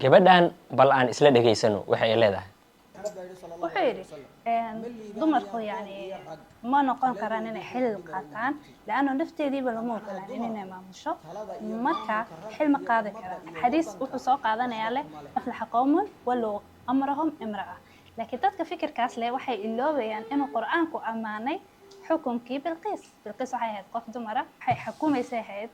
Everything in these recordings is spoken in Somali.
Gabadhan bal aan isla dhegaysano waxa ay leedahay. Wuxuu yidhi dumarku yani ma noqon karaan inay xil qaataan, laanno nafteediiba lama ogolaan inay maamusho, marka xil ma qaadi karaan. Xadiis wuxuu soo qaadanayaa leh "أفلح قوم ولوا أمرهم امرأة", laakiin dadka fikirkaas leh waxay iloobayaan inuu Qur-aanku ammaanay xukunkii Bilqiis. Bilqiis waxay ahayd qof dumara, waxay xukumaysay ahayd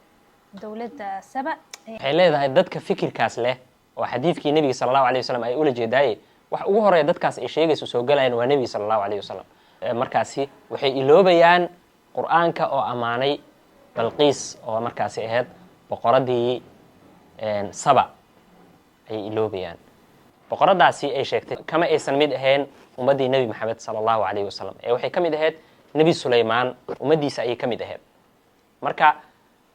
dowladda Saba. Waxay leedahay dadka fikirkaas leh oo xadiidkii Nebiga sala Allahu alayh wasalam ay ula jeedaaye, wax ugu horeeya dadkaas ay sheegayso soo galayaan waa Nebiga sala Allahu alayh wasalam. Markaasi waxay iloobayaan Qur-aanka oo ammaanay Balqiis, oo markaasi ahayd boqoradii Saba ayay iloobayaan. Boqoradaasi ay sheegtay kama aysan mid ahayn ummaddii Nebi Maxamed sala Allahu alayhi wasalam, ee waxay ka mid ahayd Nebi Sulaymaan ummaddiisa ayay ka mid ahayd. Marka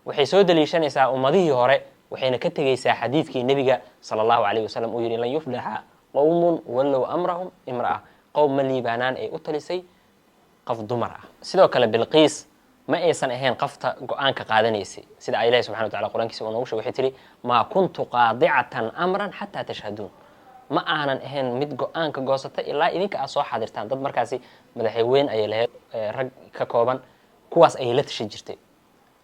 waxay soo daliishanaysaa ummadihii hore, waxayna ka tegaysaa xadiidkii Nebiga sala Allahu alayh wasalam uu yihi: "لن يفلح قوم ولوا أمرهم امرأة", qowm ma liibaanaan ay u talisay qof dumar ah. Sidoo kale Bilqiis ma aysan ahayn qofta go-aanka qaadanaysay, sida ilahi subxana wa tacala Qur-aankiisa uu noogu shegay. Waxay tihi: "ما كنت قاطعة أمرا حتى تشهدون", ma aanan ahayn mid go-aanka goosata ilaa idinka aad soo xaadirtaan. Dad markaasi madaxweyn ayay lahayd, rag ka kooban, kuwaas ayay la tashan jirtay.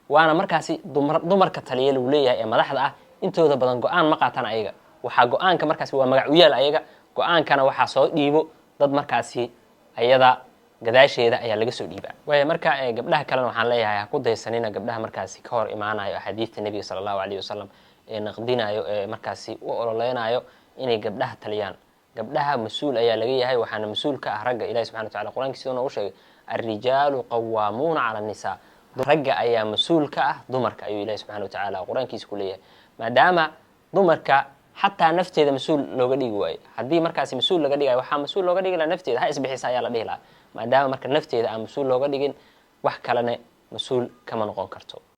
Waana markaasi dumarka taliya lagu leeyahay ee madaxda ah intooda badan go-aan ma qaataan ayaga. Waxaa go-aanka markaasi waa magac uyaal ayaga, go-aankana waxaa soo dhiibo dad markaasi ayada gadaasheeda ayaa laga soo dhiibaa. Waaya, marka gabdhaha kalena waxaan leeyahay ha ku daysanina gabdhaha markaasi ka hor imaanayo axaadiidta Nebiga sala Allahu alayh wasalam, ee naqdinayo, ee markaasi u ololeynayo inay gabdhaha taliyaan. Gabdhaha mas-uul ayaa laga yahay, waxaana mas-uul ka ah ragga. Ilahi subxana wa tacala Qur-aankiisa sidoo noogu sheegay: "الرجال قوامون على النساء", ragga ayaa mas-uul ka ah dumarka ayuu Ilahi subxana wa tacaala Qur-aankiisa ku leeyahay. Maadaama dumarka xataa nafteeda mas-uul looga dhigi waayo, haddii markaasi mas-uul laga dhigayo, waxaa mas-uul looga dhigi lahaa nafteeda ha isbixisa ayaa la dhihi lahaa. Maadaama marka nafteeda aan mas-uul looga dhigin, wax kalena mas-uul kama noqon karto.